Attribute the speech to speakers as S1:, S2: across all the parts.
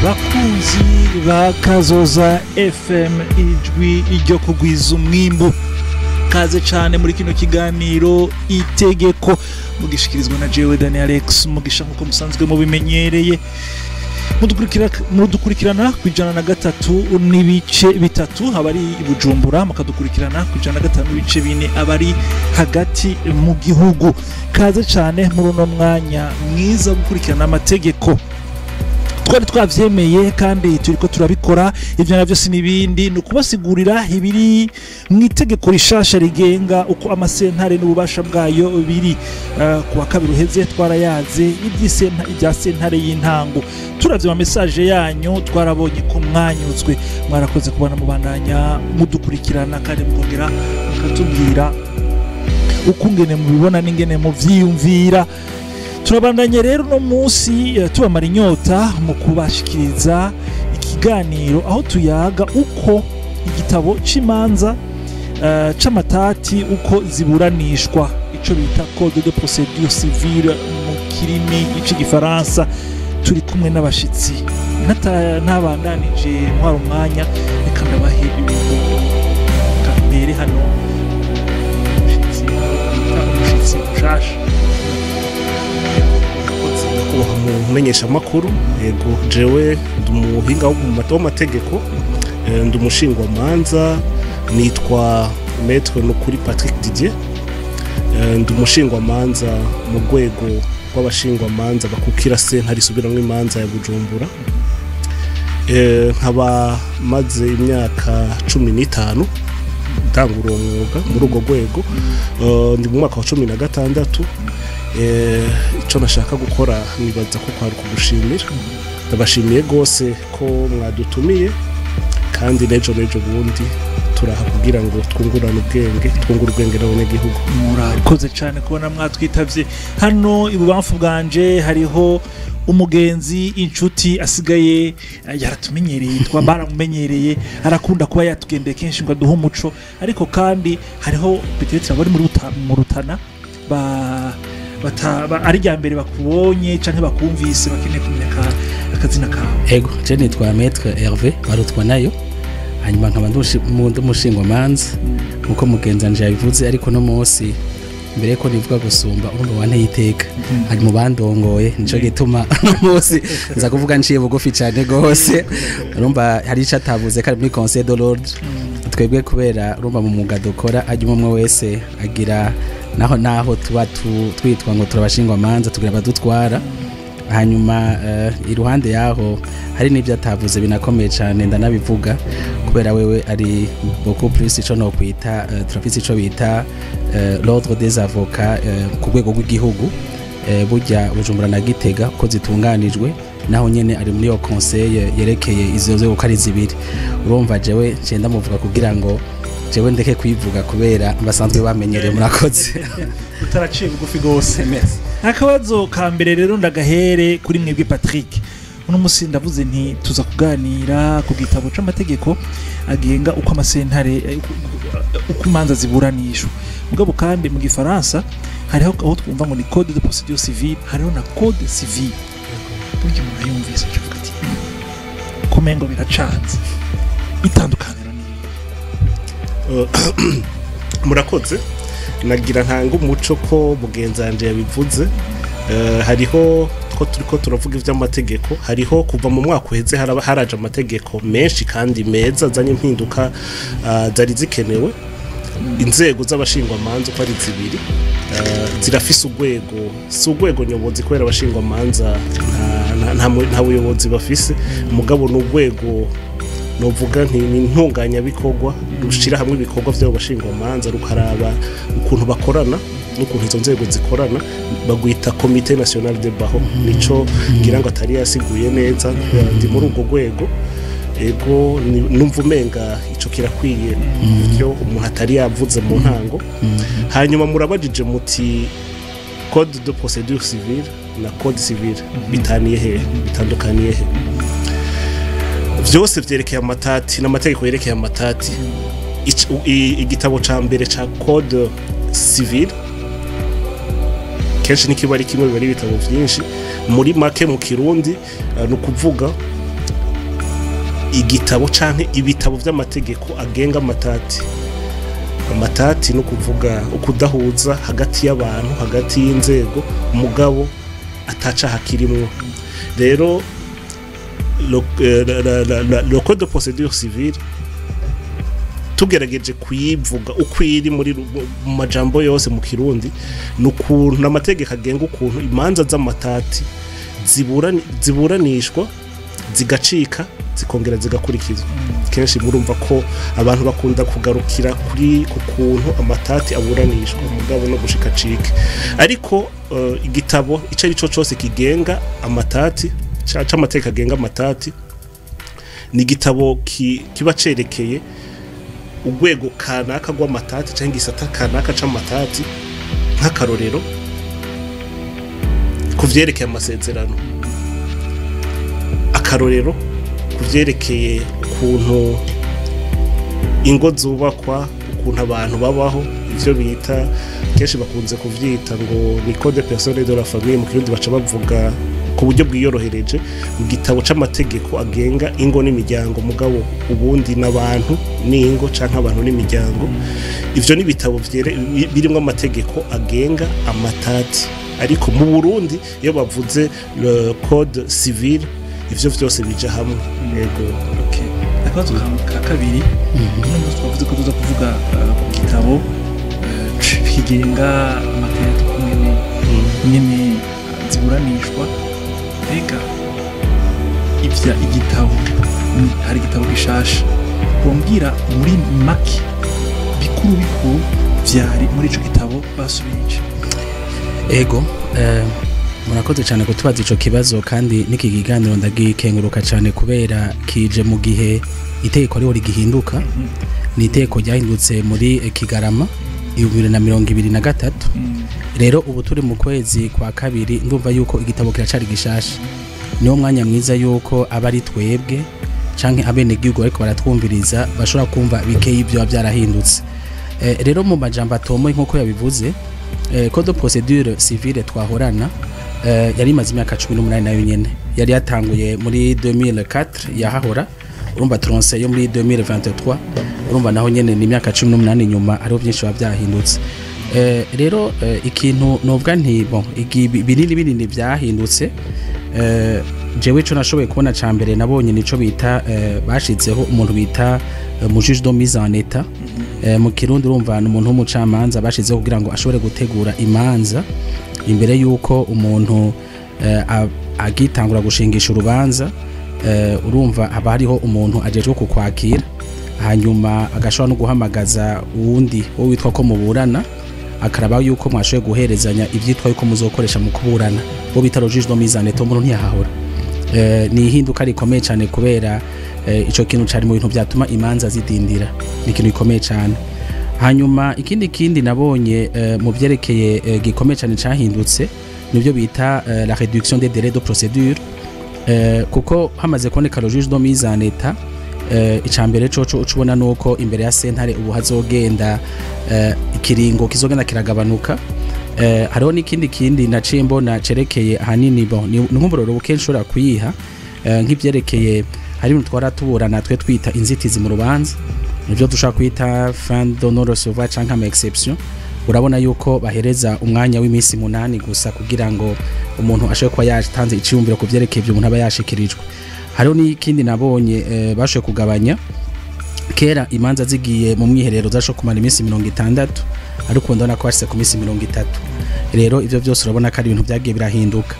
S1: Bakunzi ba Kazoza FM, ijwi ryo kugwiza umwimbu, kaze cyane muri kino kiganiro Itegeko, mugishikirizwa na jewe Daniel Alex Mugisha. Nkuko musanzwe mubimenyereye, mudukurikirana ku 103.3 abari i Bujumbura, mukadukurikirana ku 105.4 abari hagati mu gihugu. Kaze cyane muri uno mwanya mwiza wo gukurikirana amategeko. Twari twavyemeye kandi turiko turabikora. Ivyo navyo si n'ibindi, ni ukubasigurira ibiri mu itegeko rishasha rigenga uko amasentare n'ububasha bwayo biri. Ku wa kabiri uheze twarayaze ibya sentare y'intango. Turavye ama message yanyu, twarabonye ko mwanyuzwe. Mwarakoze kubona mubandanya mudukurikirana kandi mukongera mukatubwira ukungene mubibona n'ingene muvyiyumvira. Turabandanye rero uno munsi tubamara inyota mu kubashikiriza ikiganiro aho tuyaga uko igitabo c'imanza c'amatati uko ziburanishwa, ico bita code de procédure civile mu kirimi c'igifaransa. Turi kumwe n'abashitsi. Ntabandanije ntwara umwanya, reka ndabahe ibintu mbere hano. Umushitsi bita umushitsi mushasha.
S2: Nyakubahwa mu menyeshamakuru, yego, jewe ndi umuhinga w'amategeko, ndi umushingwamanza, nitwa Maître Nukuri Patrick Didier. Ndi umushingwamanza mu rwego rw'abashingwamanza bakukira sentare isubiramwo imanza ya Bujumbura. Nkaba maze imyaka 15 ntangura uwo mwuga muri urwo rwego. Ndi mu mwaka wa 16. Ico nashaka gukora, nibaza ko kwari kugushimira. Ndabashimiye rwose ko mwadutumiye, kandi n'ejo n'ejo bundi turaha kugira ngo twungurane ubwenge, twungure ubwenge n'abanyagihugu.
S1: Murakoze cyane kubona mwatwitavye. Hano ibubamfu bwanje hariho umugenzi, inshuti, asigaye yaratumenyereye, yitwa baramumenyereye, arakunda kuba yatugendeye kenshi ngo aduhe umuco. Ariko kandi hariho peut-être abari mu Rutana ari rya mbere bakubonye canke bakumvise, bakeneye kumenya akazina kawe.
S3: Ego, je nitwa Maître Hervé Barutwa nayo, hanyuma nkaba ndi umushingwamanza nkuko mugenzi wanje yabivuze. Ariko no munsi mbere ko nivuga gusumba, urumva wanteye iteka, hari mu bandongoye, nico gituma no munsi nza kuvuga nciye bugufi cyane gose. Urumva hari ico atavuze, ko ari muri conseil de l'ordre. Twebwe kubera urumva mu mwuga dukora, ajya umwe wese agira naho tuba twitwa ngo turabashingwamanza, tugira abadutwara. Hanyuma iruhande yaho hari n'ibyo atavuze binakomeye cyane, ndanabivuga kubera wewe ari beaucoup plus ico no kwita turafise ico bita l'ordre des avocats ku rwego rw'igihugu, burya Bujumbura na Gitega uko zitunganijwe, naho nyene ari muri iyo conseil yerekeye izo nzego uko ari zibiri. Urumva jewe nce ndamuvuga kugira ngo jewe ndeke kwivuga kubera basanzwe bamenyereye. Murakoze.
S1: Utaraciye bugufi gose. Akabazo ka mbere rero ndagahere kuri mwebwe Patrick. Uno musi ndavuze nti tuza kuganira ku gitabo c'amategeko agenga uko amasentare uko imanza ziburanishwa. Mugabo kandi mu gifaransa hariho aho twumva ngo ni code de procédure civile, hariho na code civile. Burya umuntu yumvise aca avuga ati: "Kumengo biracanze, itandukaniro ni?"
S2: Murakoze. Nagira ntanga umuco ko mugenzi wanje yabivuze. Hariho ko turiko turavuga ivy'amategeko, hariho kuva mu mwaka uheze haraje amategeko menshi kandi meza azanye impinduka zari zikenewe. Inzego z'abashingwamanza uko ari zibiri zirafise urwego, si urwego nyobozi kubera abashingwamanza nta buyobozi bafise, mugabo ni urwego novuga nti ni intunganyabikorwa rushira hamwe ibikorwa vy'abo bashingwamanza, rukaraba ukuntu bakorana n'ukuntu izo nzego zikorana, bagwita Comité National de Barreau. Nico ngira ngo atari yasiguye neza. Ndi muri urwo rwego, ego. Numva umenga ico kirakwiye ivyo umuntu atari yavuze mu ntango. Hanyuma murabajije muti code de procédure civile na code civile bitaniye hehe, bitandukaniye he? Vyose vyerekeye amatati n'amategeko yerekeye amatati. Igitabo ca mbere ca code civile kenshi ntikiba ari kimwe, biba ari ibitabo vyinshi. Muri make mu Kirundi ni ukuvuga Igitabo canke ibitabo vy'amategeko agenga amatati. Amatati no kuvuga ukudahuza hagati y'abantu, hagati y'inzego, umugabo ataca hakirimwo. Rero le code de procédure civile, tugerageje kuyivuga uko iri muri mu majambo yose mu Kirundi, ni ukuntu amategeko agenga ukuntu imanza z'amatati ziburanishwa, zigacika, zikongera zigakurikizwa. Kenshi murumva ko abantu bakunda kugarukira kuri ku kuntu amatati aburanishwa, mugabo no gushika acike. Ariko igitabo ico ari cyo cose kigenga amatati, c'amategeko agenga amatati, ni igitabo kiba cerekeye urwego kanaka rw'amatati cyangwa igisata kanaka c'amatati. Nk'akarorero, ku vyerekeye amasezerano, akarorero, ku vyerekeye ukuntu ingo zubakwa, ukuntu abantu babaho, ivyo bita, kenshi bakunze kuvyita ngo ni code personnel de la famille. Mu Kirundi baca bavuga ku buryo bwiyorohereje mu gitabo c'amategeko agenga ingo n'imiryango, mugabo ubundi n'abantu n'ingo canke abantu n'imiryango. Ivyo ni ibitabo birimwo amategeko agenga amatati. Ariko mu Burundi, iyo bavuze le code civil, ivyo vyose bija hamwe, yego.
S1: Okay. Akabazo ka kabiri: uno munsi twavuze ko tuza kuvuga ku gitabo kigenga amategeko nyene ziburanishwa. Mbega ivya igitabo hari igitabo gishasha, bombwira muri make bikuru bikuru vyari muri ico gitabo basubije?
S3: Ego, murakoze cyane kutubaza ico kibazo, kandi n'iki kiganiro ndagikenguruka cyane kubera kije mu gihe itegeko ariho rigihinduka. Ni itegeko ryahindutse muri Kigarama 2023. Rero ubu turi mu kwezi kwa kabiri, ndumva yuko igitabo kiracari gishasha. Niwo mwanya mwiza yuko aba ari twebwe canke abenegihugu bariko baratwumviriza bashobora kumva bikeyi ibyo biba byarahindutse. Rero mu majambo atomoye, nk'uko yabivuze, code de procédure civile twahorana yari imaze imyaka 18. Nayo nyene yari yatanguye muri 2004 yahahora. Urumva turonse yo muri 2023, urumva naho nyene ni imyaka 18 inyuma, hariho byinshi biba byahindutse. Rero ikintu novuga nti bon, binini binini byahindutse, jewe ico nashoboye kubona ca mbere nabonye nico bita bashizeho umuntu bita mu juge de mise en état. Mu Kirundi urumva ni umuntu w'umucamanza bashizeho kugira ngo ashobore gutegura imanza imbere yuko umuntu agitangura gushingisha urubanza. Urumva haba hariho umuntu ajejwe kukwakira, hanyuma agashobora no guhamagaza uwundi wo witwa ko muburana, akaraba yuko mwashoboye guherezanya ivyitwa yuko muzokoresha mu kuburana, bo bita le juge de mise en état. Umuntu ntiyahahora. Ni ihinduka rikomeye cyane kubera ico kintu cari mu bintu byatuma imanza zidindira. Ni ikintu gikomeye cyane. Hanyuma ikindi nabonye mu byerekeye gikomeye cyane cyahindutse nibyo bita la réduction des délais de procédure, kuko hamaze kuboneka le juge de mise en état, icambere coco ucubona nuko imbere ya sentare ubu hazogenda ikiringo kizogenda kiragabanuka. Hariho n'ikindi kindi naciye mbona cerekeye ahanini, bon, ni nk'umuroro buke nshobora kuyiha, nk'ivyerekeye hari ibintu twara tuburana twe twita inzitizi mu rubanza, nivyo dushobora kwita fin de non recevoir canke ama exception. Urabona yuko bahereza umwanya w'iminsi 8 gusa kugira ngo umuntu ashobore kuba yatanze iciyumviro ku vyerekeye ivyo umuntu aba yashikirijwe. Hariho n'ikindi nabonye bashoboye kugabanya. Kera imanza zigiye mu mwiherero zashoboye kumara iminsi 60, ariko ndabona ko bashyize ku minsi 30. Rero ivyo byose urabona ko ari ibintu byagiye birahinduka.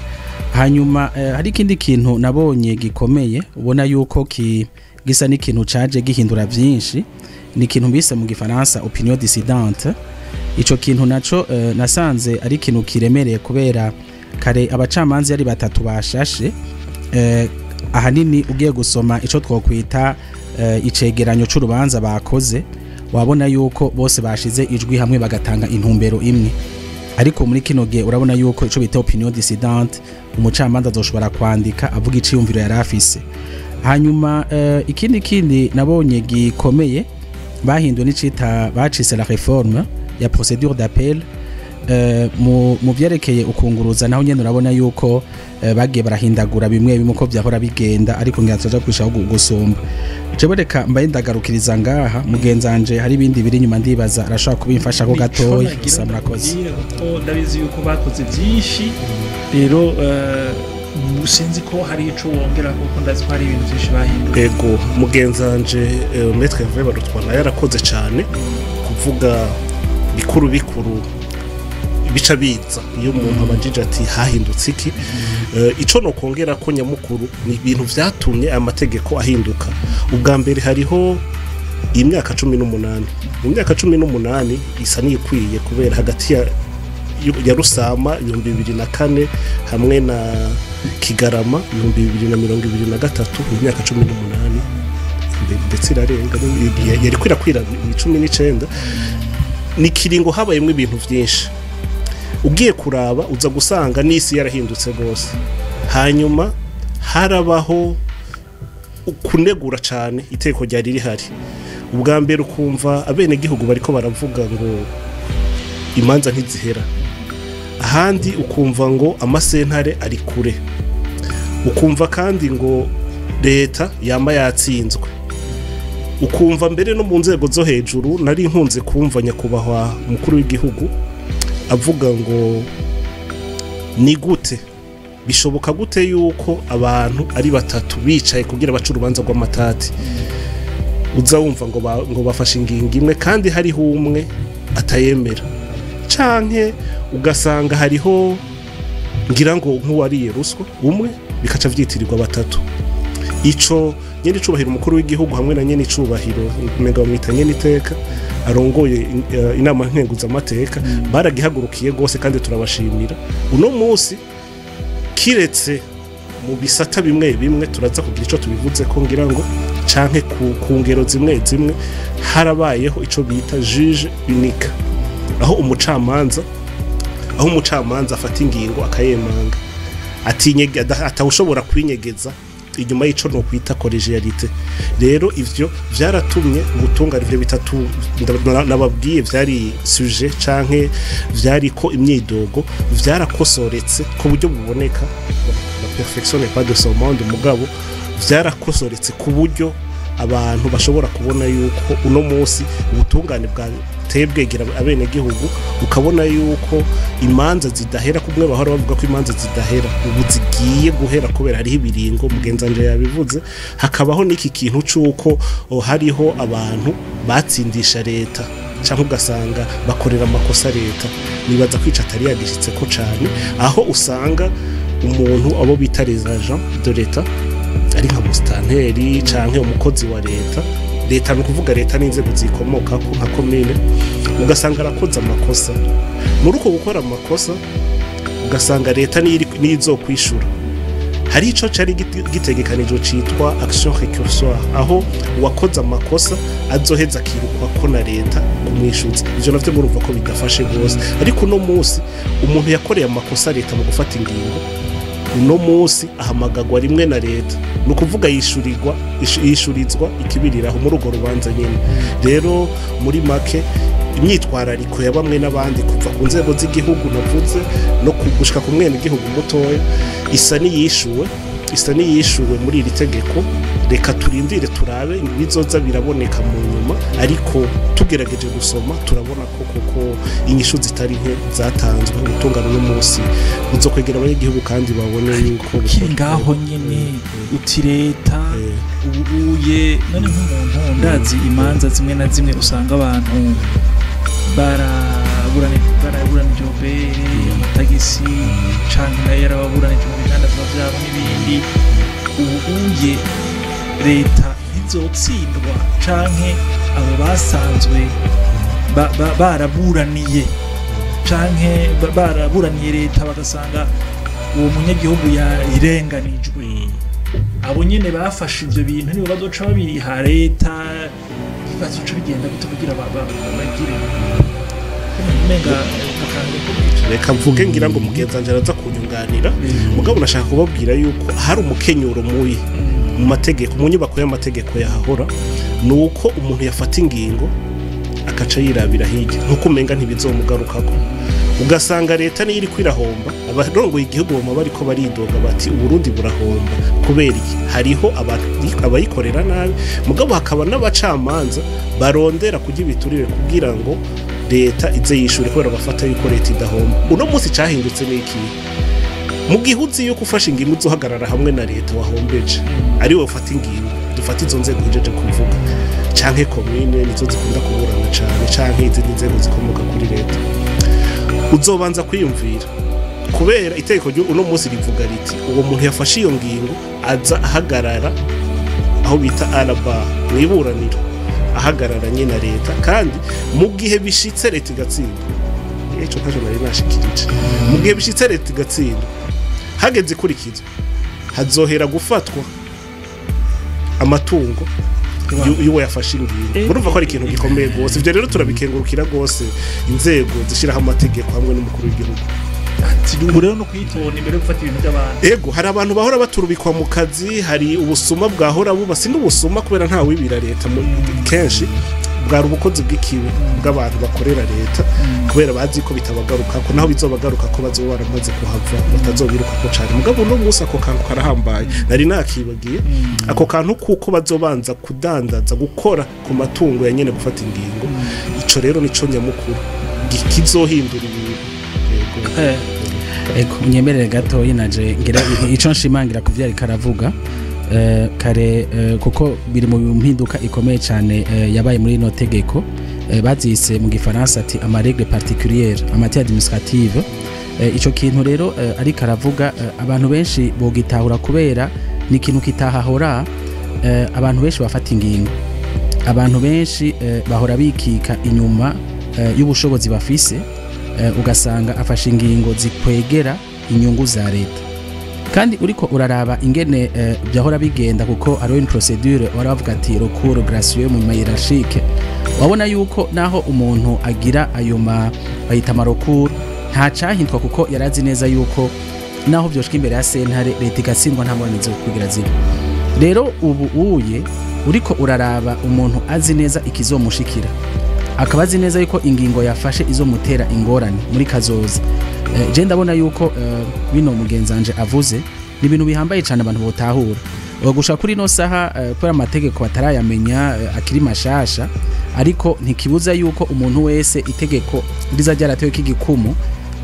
S3: Hanyuma hari ikindi kintu nabonye gikomeye, ubona yuko gisa n'ikintu caje gihindura vyinshi, ni ikintu bise mu Gifaransa opinion dissidente. Ico kintu naco nasanze ari ikintu kiremereye, kubera kare abacamanza yari batatu bashashe, ahanini ugiye gusoma ico twokwita icegeranyo c'urubanza bakoze, wabona yuko bose bashize ijwi hamwe bagatanga intumbero imwe. Ariko muri kino gihe urabona yuko ico bita opinion dissidente, umucamanza azoshobora kwandika avuga iciyumviro yari afise. Hanyuma ikindi kindi nabonye gikomeye bahinduye n'icita bacise la réforme ya procédure d'appel. Mu vyerekeye ukunguruza naho nyene urabona yuko bagiye barahindagura bimwe bimwe uko vyahora bigenda, ariko ngira tuja kurushaho gusumba. Jewe reka mbaye ndagarukiriza ngaha, mugenzanje hari ibindi biri inyuma ndibaza arashobora kubimfasha ko gatoya. Gusa murakoze.
S1: Kuko ndabizi yuko bakoze byinshi, rero sinzi ko hari ico wongera, kuko ndazi ko hari ibintu byinshi bahinduye.
S2: Ego, mugenzanje Maître Hervé Barutwana yarakoze cyane kuvuga bikuru bikuru bica biza iyo umuntu abajije ati hahindutse iki. Ico no kongera ko nyamukuru ni ibintu vyatumye amategeko ahinduka. Ubwa mbere hariho imyaka 18. Mu myaka 18 isa n'ikwiye, kubera hagati ya Rusama 2004 hamwe na Kigarama 2023 mu myaka 18, ndetse irarenga, yari kwirakwira 19, ni kiringo habayemwo ibintu vyinshi. Ugiye kuraba uza gusanga n'isi yarahindutse gose. Hanyuma harabaho kunegura cyane iteko ryari rihari. Ubwa mbere ukumva abenegihugu bariko baravuga ngo imanza ntizihera, ahandi ukumva ngo amasentare ari kure, ukumva kandi ngo leta yama yatsinzwe, ukumva mbere no mu nzego zo hejuru. Nari nkunze kumva nyakubahwa mukuru w'igihugu avuga ngo ni gute bishoboka gute yuko abantu ari batatu bicaye kugira bace urubanza rw'amatati, uza wumva ngo bafashe ingingo imwe kandi hariho umwe atayemera, canke ugasanga hariho ngira ngo nk'uwariye ruswa umwe bikaca vyitirirwa batatu. Ico nyene icubahiro umukuru w'igihugu hamwe na nyene icubahiro umenga bamwita nyene iteka arongoye inama nkenguzamateka baragihagurukiye gose, kandi turabashimira. Uno munsi kiretse mu bisata bimwe bimwe turaza kugira ico tubivuze ko ngira ngo canke ku ngero zimwe zimwe harabayeho ico bita juge unique, aho umucamanza afata ingingo akayemanga atawushobora kwinyegeza inyuma y'ico no kwita collégialité. Rero ivyo vyaratumye ubutungane ivyo bitatu nababwiye vyari sujet canke vyari ko imyidogo vyarakosoretse ku buryo buboneka. La perfection n'est pas de ce monde, mugabo vyarakosoretse ku buryo abantu bashobora kubona yuko uno munsi ubutungane bwateye bwegera abenegihugu, ukabona yuko imanza zidahera. Kumwe bahora bavuga ko imanza zidahera, ubu zigiye guhera kubera hariho ibiringo, mugenzanje yabivuze. Hakabaho n'iki kintu c'uko hariho abantu batsindisha leta canke ugasanga bakorera amakosa leta. Nibaza kwica atari yagishitse ko cane, aho usanga umuntu abo bita les agents de l'État ari nka mustanteri canke umukozi wa leta, leta ni kuvuga leta n'inzego zikomoka ko nka commune, ugasanga arakoze amakosa. Muri uko gukora amakosa ugasanga leta nizokwishura. Hari ico cari gitegekanijwe citwa action récursoire, aho uwakoze amakosa azoheza akirukwa ko na leta kumwishuza. Ivyo navyo murumva ko bidafashe gose. Ariko uno munsi umuntu yakoreye amakosa leta mu gufata ingingo, uno munsi ahamagagwa rimwe na leta, ni ukuvuga yishurizwa ikibiriraho muri urwo rubanza nyene. Rero muri make imyitwarariko ya bamwe n'abandi kuva ku nzego z'igihugu navuze no kugushika ku mwene igihugu mutoya isa niyishuwe muri iri tegeko. Reka turindire turabe ibizoza biraboneka mu nyuma, ariko tugerageje gusoma turabona ko koko inyishu zitari nke zatanzwe. Ubutungane no munsi buzokwegera abanyagihugu kandi babone yuko
S1: ngaho nyene uti leta ubuye. None nk'umuntu ndazi imanza zimwe na zimwe usanga abantu baraburanije obere amatagisi canke nayo yarababuranije mu bidandazwa vyabo n'ibindi, ubuye leta ntizotsindwa canke abo basanzwe baraburaniye canke baraburaniye leta bagasanga uwo munyagihugu yarenganijwe, abo nyene bafashe ivyo bintu nibo bazoca babiriha leta, bazoca bigenda gute kugira bagire umenga
S2: Reka mvuge ngira ngo mugenzanje araza kunyunganira, mugabo nashaka kubabwira yuko hari umukenyuro mubi mu mategeko, mu nyubako y'amategeko yahahora, nuko umuntu yafata ingingo akaca yirabira hirya nkuko umenga ntibizomugarukako. Ugasanga leta niyo iriko irahomba, abarongoye igihugu bama bariko baridoga bati Uburundi burahomba. Kubera iki? Hariho abayikorera nabi, mugabo hakaba n'abacamanza barondera kurya ibiturire kugira ngo leta ize yishure, kubera bafata yuko leta idahomba. Uno munsi cahindutse n'iki? Mu gihe uzi yuko ufashe ingingo uzohagarara hamwe na leta wahombeje, ari wowe ufata ingingo, dufata izo nzego uhejeje kuvuga, canke komine nizo zikunda kuburana cane, canke izindi nzego zikomoka kuri leta, uzobanza kwiyumvira, kubera itegeko uno munsi rivuga riti uwo muntu yafashe iyo ngingo aza ahagarara aho bita araba mwiburaniro, ahagararanye na leta. Kandi mu gihe bishitse leta igatsinda, ico ntaco nari nashikirije, mu gihe bishitse leta igatsinda hageze ikurikizwa, hazohera gufatwa amatungo y'uwo yafashe ingingo. Murumva ko ari ikintu gikomeye rwose. Ivyo rero turabikengurukira rwose inzego zishiraho amategeko hamwe n'umukuru w'igihugu.
S1: Ati ubu rero no kwitonda imbere yo gufata ibintu by'abantu.
S2: Ego, hari abantu bahora baturubikwa mu kazi, hari ubusuma bwahora buba, si n'ubusuma kubera nta wibira leta kenshi bwari ubukozi bw'ikibi bw'abantu bakorera leta, kubera bazi ko bitabagaruka, ko naho bizobagaruka ko bazoba baramaze kuhava batazobiruka ko cane. Mugabo uno munsi ako kantu karahambaye, nari nakibagiye ako kantu, kuko bazobanza kudandaza gukora ku matungo ya nyene gufata ingingo. Ico rero nico nyamukuru kizohindura ibintu. Yego.
S3: Ego, unyemerere gatoyi naje ngira ico nshimangira ku vyo ariko aravuga kare, kuko biri mu mpinduka ikomeye cyane yabaye muri ino tegeko. Bazise mu gifaransa ati ama règles particulières en matière administrative. Ico kintu rero ariko aravuga, abantu benshi bogitahura kubera ni ikintu kitahahora. Abantu benshi bafata ingingo, abantu benshi bahora bikika inyuma y'ubushobozi bafise, ugasanga afashe ingingo zikwegera inyungu za leta. Kandi uriko uraraba ingene byahora bigenda, kuko hariho une procédure wari bavuga ati recours gracieux mu nyuma hiérarchique, wabona yuko naho umuntu agira ayo ma bayita ama recours nta cahindwa, kuko yarazi neza yuko naho vyoshika imbere ya sentare leta igatsindwa nta ngorane zo kugira ziba. Rero ubu uye uriko uraraba umuntu azi neza ikizomushikira, akaba azi neza yuko ingingo yafashe izomutera ingorane muri kazoza. Je ndabona yuko bino mugenzanje avuze ni ibintu bihambaye cyane abantu botahura. Gushika kuri no saha, kubera amategeko batarayamenya, akiri mashasha, ariko ntikibuza yuko umuntu wese itegeko riza ryaratewe k'igikumu,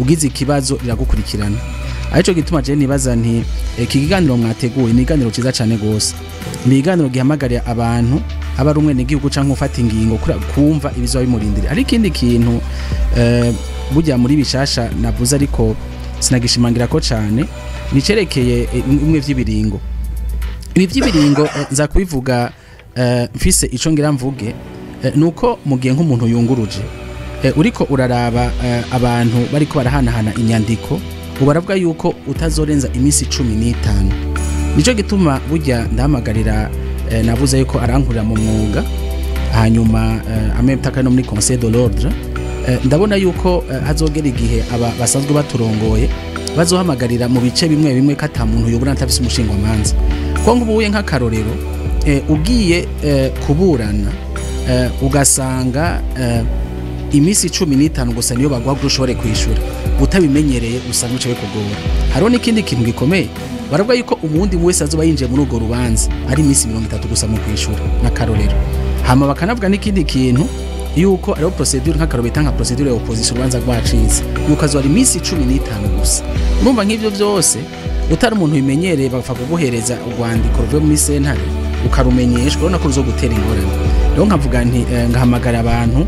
S3: ugize ikibazo riragukurikirana. Arico gituma je nibaza nti iki kiganiro mwateguye ni ikiganiro ciza cyane gose, ni ikiganiro gihamagarira abantu aba ari umwenegihugu canke ufata ingingo kumva ibizoba bimurindiriye. Ariko ikindi kintu burya muri bishasha navuze ariko sinagishimangira ko cane, nicerekeye imwe vy'ibiringo. Ibi vy'ibiringo nza kubivuga mfise ico ngira mvuge, nuko mu gihe nk'umuntu yunguruje, uriko uraraba abantu bariko barahanahana inyandiko, ubu baravuga yuko utazorenza iminsi 15. Nico gituma burya ndahamagarira, navuze yuko arankurira mu mwuga, hanyuma amemtaka no muri conseil de l'ordre, ndabona yuko hazogera igihe aba basanzwe baturongoye bazohamagarira mu bice bimwe bimwe ko ata muntu yobura atafise umushingwamanza. Ko ngubuye nk'akarorero, ugiye kuburana, ugasanga iminsi 15 gusa niyo baguha kugira ushobore kwishura, utabimenyereye usanga bica bikugora. Hariho n'ikindi kintu gikomeye, baravuga yuko umundi wese azoba yinjiye muri urwo rubanza ari iminsi 30 gusa mu kwishura, n'akarorero. Hama bakanavuga n'ikindi kintu yuko ariho procédure, nk'akarorero bita nka procédure ya opposition, urubanza rwacitse, yuko azoba ari iminsi 15 gusa. Urumva nk'ivyo vyose utari umuntu bimenyereye, bapfa kuguhereza urwandiko ruvuye muri sentare ukarumenyeshwa, urabona ko ruzogutera ingorane. Rero nkavuga nti ngahamagara abantu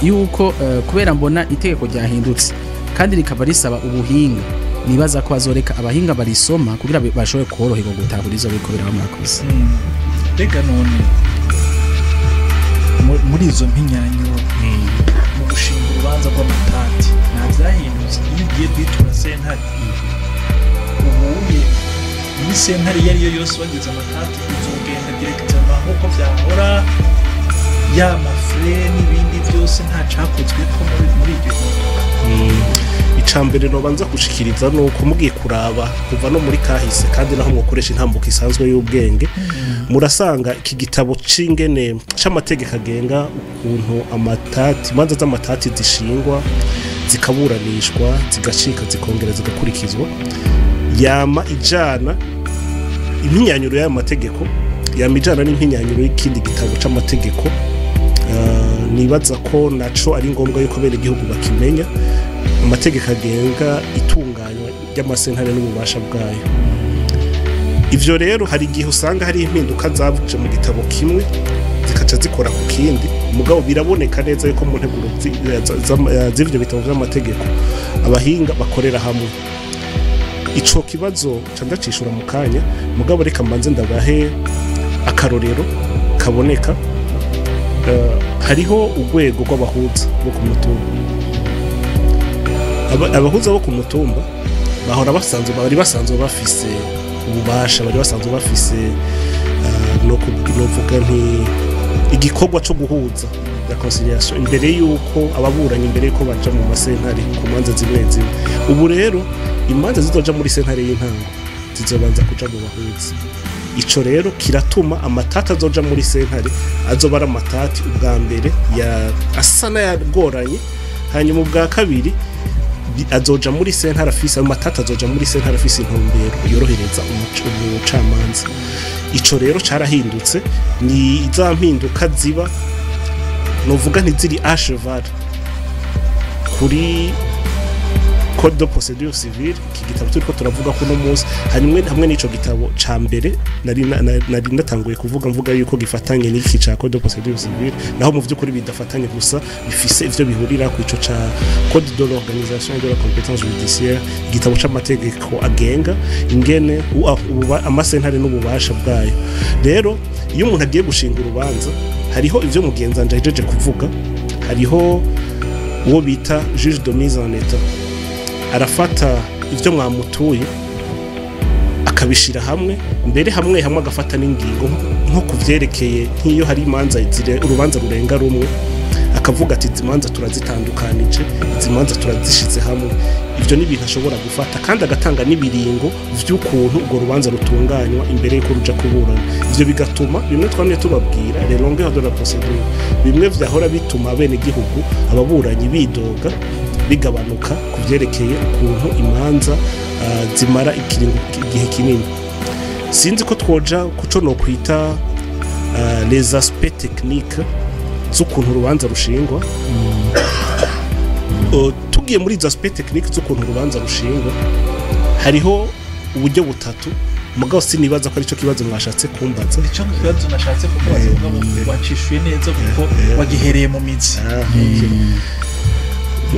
S3: yuko kubera mbona itegeko ryahindutse kandi rikaba risaba ubuhinga, nibaza ko bazoreka abahinga barisoma kugira bashobore koroherwa gutahura izo biriko biraba. Murakoze.
S1: Mbega none muri izo mpinyanyuro mu gushinga urubanza rw'amatati nta vyahindutse? Iyo ugiye kwitura sentare ubuye, muri sentare iyo ariyo yose wagize amatati, uzogenda directement nk'uko vyahora, ya ma frais n'ibindi byose nta cakozwe ko muri iryo hinduka?
S2: Icambere nobanza gushikiriza nuko mugiye kuraba kuva no muri kahise, kandi naho mwokoresha intambuko isanzwe y'ubwenge, murasanga iki gitabo c'ingene c'amategeko agenga ukuntu amatati, imanza z'amatati zishingwa. Zikaburanishwa, zigacika, zikongera zigakurikizwa. Yama ijana impinyanyuro y'aya mategeko, yama ijana n'impinyanyuro y'ikindi gitabo c'amategeko. Nibaza ko naco ari ngombwa yuko bene igihugu bakimenya, amategeko agenga itunganywa ry'amasentare n'ububasha bwayo. Ivyo rero hari igihe usanga hari impinduka zavuje mu gitabo kimwe zikaca zikora ku kindi, mugabo biraboneka neza yuko mu nteguro z'ivyo bitabo vy'amategeko abahinga bakorera hamwe. Ico kibazo ca ndacishura mu kanya, mugabo reka mbanze ndabahe akarorero kaboneka. Hariho urwego rw'abahuza bo ku mutumba. Abahuza bo ku mutumba bahora basanzwe, bari basanzwe bafise ububasha, bari basanzwe bafise no novuga nti igikorwa co guhuza, la conciliation, imbere yuko ababuranyi, imbere yuko baja mu masentare ku manza zimwe zimwe. Ubu rero imanza zizoja muri sentare y'intango zizobanza kuja mu bahuza. Ico rero kiratuma amatati azoja muri sentare azoba ari amatati ubwa mbere ya asa n'ayagoranye, hanyuma ubwa kabiri azoja muri sentare afise ayo matati, azoja muri sentare afise intumbero yorohereza umucamanza. Ico rero carahindutse, ni za mpinduka ziba novuga ntiziri à cheval kuri code de procédure civile, iki gitabo turiko turavuga kuno munsi, hanyuma hamwe n'ico gitabo ca mbere nari natanguye kuvuga, mvuga yuko gifatanye n'iki ca code de procédure civile, naho mu vy'ukuri bidafatanye, gusa bifise ivyo bihurira ku ico ca code de l'organisation et de la compétence judiciaire, igitabo c'amategeko agenga ingene amasentare n'ububasha bwayo. Rero iyo umuntu agiye gushinga urubanza, hariho ivyo mugenzanje ahejeje kuvuga, hariho uwo bita juge de mise en état, arafata ivyo mwamutuye akabishira hamwe, mbere hamwe hamwe agafata n'ingingo nko kuvyerekeye nk'iyo hari imanza urubanza rurenga rumwe, akavuga ati: "Izi manza turazitandukanije, izi manza turazishize hamwe." Ivyo ni ibintu ashobora gufata, kandi agatanga n'ibiringo vy'ukuntu urwo rubanza rutunganywa imbere y'uko ruja kuburana. Ivyo bigatuma bimwe twamye tubabwira, les longueurs de la procédure, bimwe vyahora bituma abenegihugu, ababuranyi bidoga, bigabanuka ku vyerekeye ukuntu imanza zimara ikiringo, igihe kinini. Sinzi ko twoja kuco nokwita les aspects techniques z'ukuntu urubanza rushingwa. Tugiye muri izo aspects techniques z'ukuntu urubanza rushingwa, hariho uburyo butatu, mugabo sinibaza ko aricyo kibazo mwashatse kumbaza.
S1: Nico kibazo nashatse kukubaza, mugabo wacishuye neza kuko wagihereye mu mizi.
S2: Ah, okay.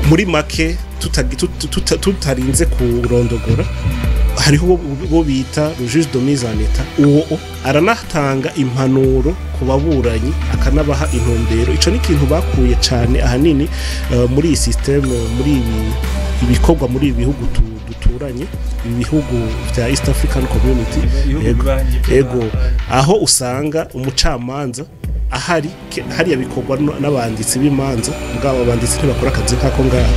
S2: Muri make, tutarinze kurondogora, hariho uwo bita le juge de mise en état. Uwo aranatanga impanuro ku baburanyi, akanabaha intumbero. Ico ni ikintu bakuye cane ahanini muri iyi système, muri ibi ibikorwa muri ibi bihugu duturanye, ibi bihugu vya East African Community.
S1: Ibihugu
S2: Ego.
S1: bibanyi.
S2: Ego, aho usanga umucamanza ahari hariya bikorwa n'abanditsi b'imanza, mugabo abanditsi ntibakora akazi nk'ako ngaha,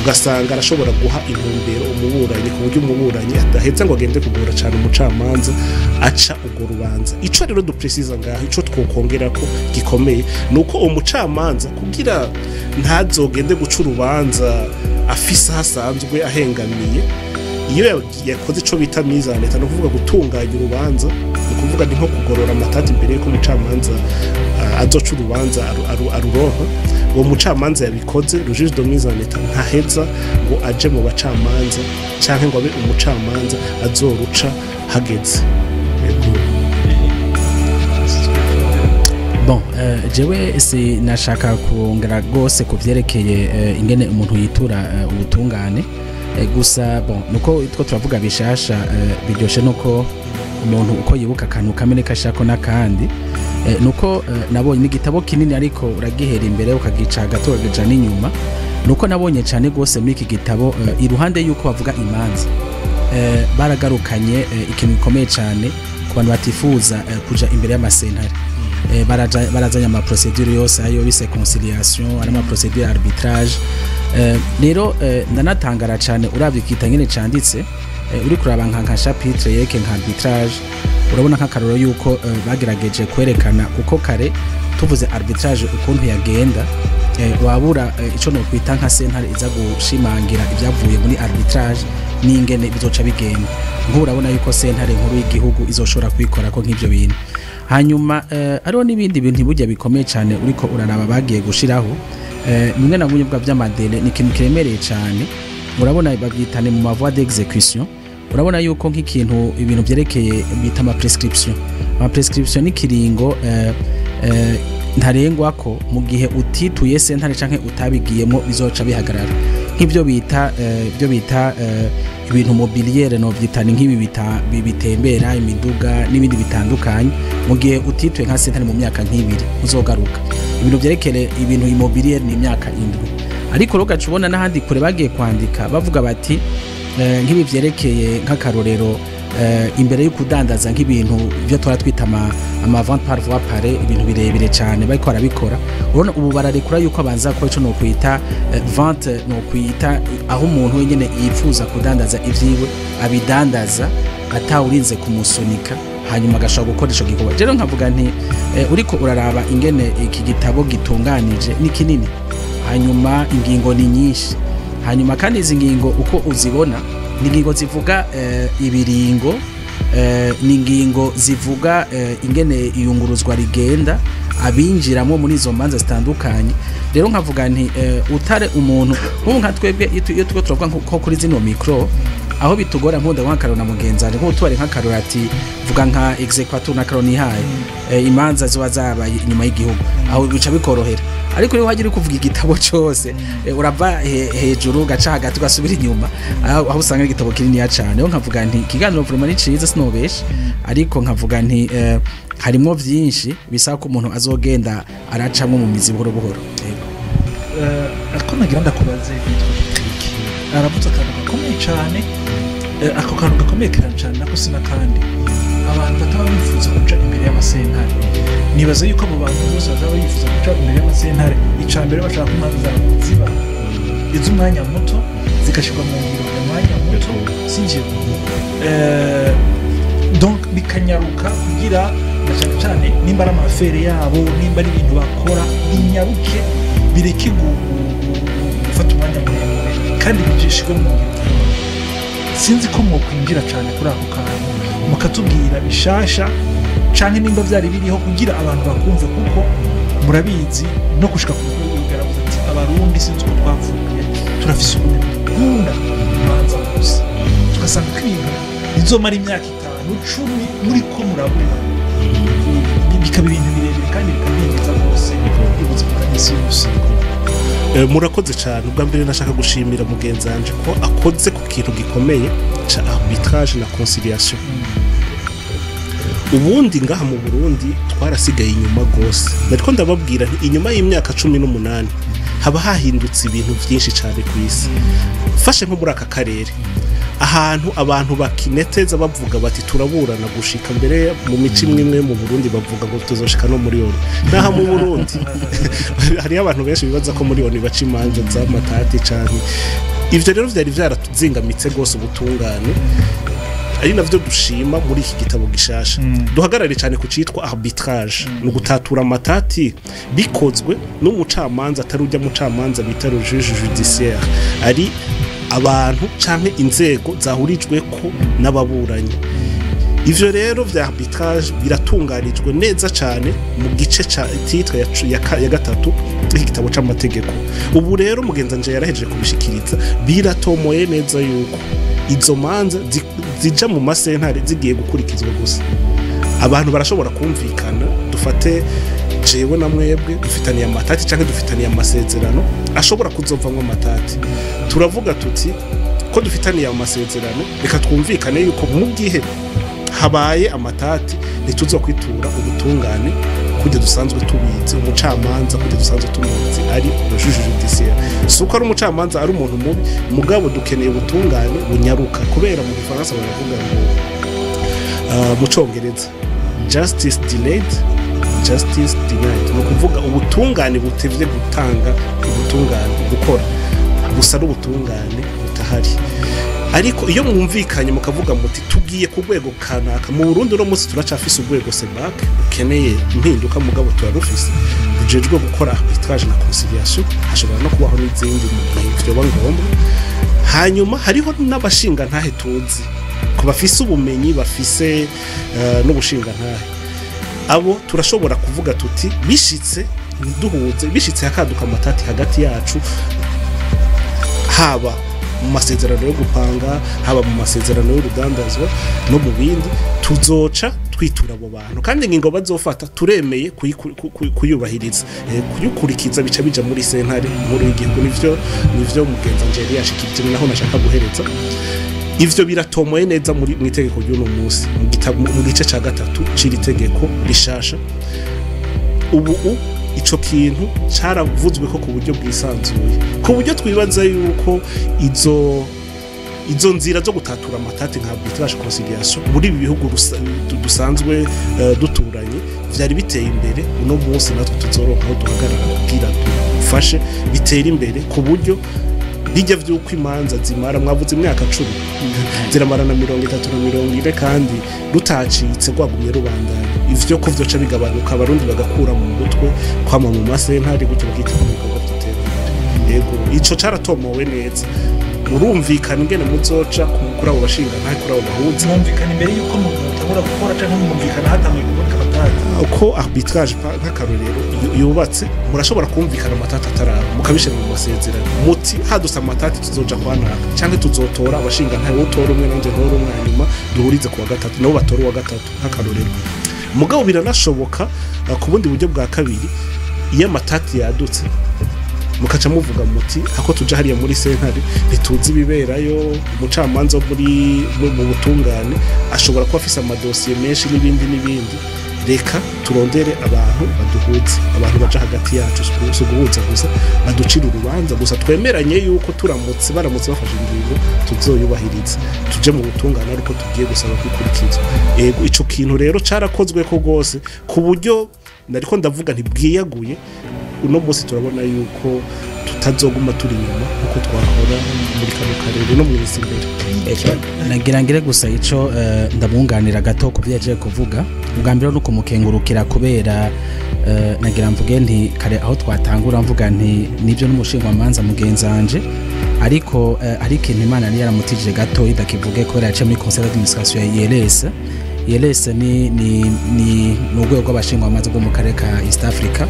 S2: ugasanga arashobora guha intumbero umuburanyi ku buryo umuburanyi adaheza ngo agende kugora cyane umucamanza aca urwo rubanza. Ico rero dupresiza ngaha, ico twokongera ko gikomeye, ni uko umucamanza, kugira ntazogende guca urubanza afise aho asanzwe ahengamiye, iyo yakoze ico bita mise en état, ni ukuvuga gutunganya urubanza, ni ukuvuga ni nko kugorora amatati imbere y'uko umucamanza azoca urubanza aruronka. Uwo mucamanza yabikoze, le juge de mise en état, ntaheza ngo aje mu bacamanza canke ngo abe umucamanza azoruca hageze. Yego.
S3: Bon, jewe sinashaka kongera rwose ku vyerekeye ingene umuntu yitura ubutungane. Gusa bon, nuko two turavuga bishasha, biryoshe nuko umuntu uko yibuka akantu kamwe kashako n'akandi. Nuko nabonye ni igitabo kinini, ariko uragihera imbere ukagica hagati ukagica n'inyuma. Nuko nabonye cyane rwose muri iki gitabo, iruhande yuko bavuga imanza, baragarukanye ikintu gikomeye cyane ku bantu batifuza kuja imbere y'amasentare. Barazanye ama procédure yose ayo bise conciliation, ari ama procédure arbitrage. Rero ndanatangara cyane uravye ikita ngene canditse. Uri kuraba nka chapitre yeke nka arbitrage, urabona nk'akaroro yuko bagerageje kwerekana, kuko kare tuvuze arbitrage ukuntu yagenda. Wabura ico no kwita nka sentare iza gushimangira ibyavuye muri arbitrage n'ingene bizoca bigenda. Nk'ubu urabona yuko sentare nkuru y'igihugu izoshobora kwikora ko nk'ivyo bintu. Hanyuma hariho n'ibindi bintu burya bikomeye cyane uriko uraraba bagiye gushiraho, bimwe na bimwe vy'ama délais ni ikintu kiremereye cyane. Urabona babyitane mu ma voies d'exécution. Urabona yuko nk'ikintu ibintu byerekeye bita ama prescription, ama prescription ni kiringo ntarengwa ko mu gihe utituye sentare canke utabigiyemo bizoca bihagarara, nk'ibyo bita ibyo bita ibintu mobilier, no byita ni nk'ibi bitembera, imiduga n'ibindi bitandukanye. Mu gihe utituye nka sentare mu myaka nk'ibiri uzogaruka. Ibintu byerekere ibintu immobilier ni imyaka 7. Ariko rero ugaca ubona n'ahandi kure bagiye kwandika bavuga bati nk'ibi vyerekeye nk'akarorero imbere yo kudandaza nk'ibintu byo twara twita ama vente par voie parée, ibintu birebire cyane bariko barabikora. Urabona ubu bararekura yuko abanza ko ico no kwita vente, no kwita aho umuntu wenyene yifuza kudandaza ivyiwe abidandaza atawurinze kumusunika, hanyuma agashobora gukora ico gikorwa. Rero nkavuga nti uriko uraraba ingene iki gitabo gitunganije, ni kinini, hanyuma ingingo ni nyinshi. Hanyuma kandi izi ngingo uko uzibona ni ingingo zivuga ibiringo, ni ingingo zivuga ingene iyunguruzwa rigenda, abinjiramo muri izo manza zitandukanye. Rero nkavuga nti utare umuntu nk'ubu nka twebwe iyo turiko turavuga nko kuri zino micro, aho bitugora, nkunda nk'akaroro na mugenzi wanje, nk'ubu tubari nk'akaroro ati vuga nka exequatur na karoro nihaye imanza ziba zabaye inyuma y'igihugu, aho bica bikorohera. Ariko iyo wagira uri kuvuga igitabo cose, urava hejuru ugaca hagati ugasubira inyuma, aho usanga ari igitabo kininiya cane. Rero nkavuga nti ikiganiro vraiment ni ciza, sinobesha, ariko nkavuga nti harimwo vyinshi bisaba ko umuntu azogenda aracamwo mu mizi buhoro buhoro. Yego.
S1: Ako nagira ndakubaze, yitwa Patrick aravuze akantu gakomeye cyane, ako kantu gakomeye cyane nako sinakandi abantu bataba bifuza kuja imbere y'amasentare. Nibaza yuko abo bantu bose bataba bifuza kuja imbere y'amasentare, ica mbere bashaka ko imanza zabo ziba iz'umwanya muto, zigashirwa mu ngiro mu mwanya muto, sivyo? Donc bikanyaruka kugira na cyane cyane nimba ari ama affaires yabo, nimba ari ibintu bakora, binyaruke, bireke gufata umwanya muremure kandi bijishwe mu ngiro. Sinzi ko mwokwinjira cyane kuri ako kantu mukatubwira bishasha canke nimba vyari biriho, kugira abantu bakumve, kuko murabizi no gushika ku mukuru w'igihugu yaravuze ati abarundi sinzi uko twavuye, turafise ubunebwe, dukunda imanza gusa, tugasanga ko ibintu bizomara imyaka 5, 10 muriko murabura, bikaba ibintu birebire kandi bikabinjiza rwose ubuzima bwa misi yose.
S2: Murakoze cyane. Ubwa mbere nashaka gushimira mugenzi wanje ko akoze ku kintu gikomeye ca arbitrage na conciliation. Ubundi ngaha mu Burundi twarasigaye inyuma gose. Nariko ndababwira nti inyuma y'imyaka 18 haba hahindutse ibintu byinshi cyane ku isi. Fashe nko muri aka karere ahantu abantu bakineteza bavuga bati turaburana gushika mbere mu mico imwe imwe mu Burundi bavuga ngo tuzoshika no muri ONU. Naha mu Burundi hariyo abantu benshi bibaza ko muri ONU baca imanza z'amatati canke ivyo. Rero vyari vyaratuzingamitse gose ubutungane, ari navyo dushima muri iki gitabo gishasha. Duhagarare cyane ku citwa arbitrage, ni ugutatura amatati bikozwe n'umucamanza atari ujya mucamanza bita le juge judiciaire, ari abantu canke inzego zahurijwe ko n'ababuranyi. Ivyo rero vya arbitrage biratunganijwe neza cyane mu gice ca titre ya gatatu y'igitabo c'amategeko. Ubu rero mugenzi wanje yarahejeje kubishikiriza, biratomoye neza yuko izo manza zija mu masentare zigiye gukurikizwa gusa. Abantu barashobora kumvikana, dufate jewe na mwebwe dufitaniye amatati canke dufitaniye amasezerano ashobora kuzovamwo amatati. Turavuga tuti ko dufitaniye amasezerano, reka twumvikane yuko mu gihe habaye amatati ntituzokwitura ubutungane kujya dusanzwe tubizi, umucamanza kujya dusanzwe tumuzi ari le juge judiciaire. Si uko ari umucamanza ari umuntu mubi, mugabo dukeneye ubutungane bunyaruka, kubera mu gifaransa baravuga ngo mu congereza "justice delayed, justice denied", ni ukuvuga ubutungane butevye gutanga ubutungane gukora. Busa n'ubutungane butahari. Ariko iyo mwumvikanye mukavuga muti tugiye ku rwego kanaka, mu Burundi uno munsi turacafise urwego CBAC rukeneye impinduka, mugabo turarufise, rujejwe gukora arbitrage na conciliation. Hashobora no kubaho n'izindi mu gihe vyoba ngombwa. Hanyuma hariho n'abashinga ntahe tuzi ku bafise ubumenyi, bafise n'ubushinga ntahe. Abo turashobora kuvuga tuti bishitse ntiduhuze, bishitse hakaduka amatati hagati yacu, haba mu masezerano yo gupanga, haba mu masezerano y'urudandazwa no mu bindi, tuzoca twitura abo bantu, kandi ingingo bazofata turemeye kuyubahiriza, kuyukurikiza. Bica bija muri Sentare Nkuru y'Igihugu. Nivyo mugenzi Angeli yashikirije, naho nashaka guhereza. Ivyo biratomoye neza muri mu itegeko ry'uno munsi, mu gitabo, mu gice ca gatatu c'iri tegeko rishasha. Ubu ico kintu caravuzwe ko ku buryo bwisanzuye, ku buryo twibaza yuko izo nzira zo gutatura amatati nka arbitrage, conciliation muri ibi bihugu dusanzwe duturanye vyari biteye imbere. Uno munsi natwe tuzoronka aho duhagarara kugira dufashe bitere imbere, ku buryo bijya vy'uko imanza zimara, mwavuze imyaka 10, ziramara na 30 na 40 kandi rutacitse, rwagumye rubandanya. Ivyo ko vyoca bigabanuka, Abarundi bagakura mu mutwe kwama mu masentare gutyo, bakita mu bikorwa vy'iterambere. Yego, ico caratomowe neza. Murumvikana ingene muzoca kuri abo bashinga ntahe, kuri abo bahuza.
S1: Mwumvikana imbere y'uko mutangura gukora canke mwumvikana hatanguye kuboneka amatati?
S2: Uko arbitrage nk'akarorero yubatse, murashobora kumvikana amatati ataraba, mukabishira mu masezerano muti hadutse amatati tuzoja kwa naka, canke tuzotora abashinga ntahe, utora umwe nanje ntora umwe, hanyuma duhurize ku wa gatatu, nabo batora uwa gatatu, nk'akarorero. Mugabo biranashoboka ku bundi buryo bwa kabiri, iyo amatati yadutse mukaca muvuga muti ako tuja hariya muri sentare ntituzi ibiberayo, umucamanza wo muri mu butungane ashobora kuba afise amadosiye menshi n'ibindi n'ibindi, reka turondere abantu baduhuze, abantu baja hagati yacu, si uguhuza gusa, baducira urubanza gusa twemeranye yuko turamutse baramutse bafashe ingingo tuzoyubahiriza, tuje mu butungane ariko tugiye gusaba kwikurikizwa. Yego, ico kintu rero carakozwe ko rwose, ku buryo nariko ndavuga ntibwiyaguye. Uno munsi turabona yuko tutazoguma turi inyuma nkuko twahora muri kano karere no mu minsi imbere.
S3: Nagira ngire gusa ico ndamwunganira gato ku byo yaje kuvuga. Ubwa mbere no kumukengurukira kubera nagira mvuge nti kare aho twatangura mvuga nti nibyo n'umushingwamanza mugenzanje, ariko hari ikintu Imana yari yaramutije gato idakivuge, kubera yaciye muri conseil d'administration ya ILS. ILS ni urwego rw'abashingwamanza bwo mu karere ka East Africa.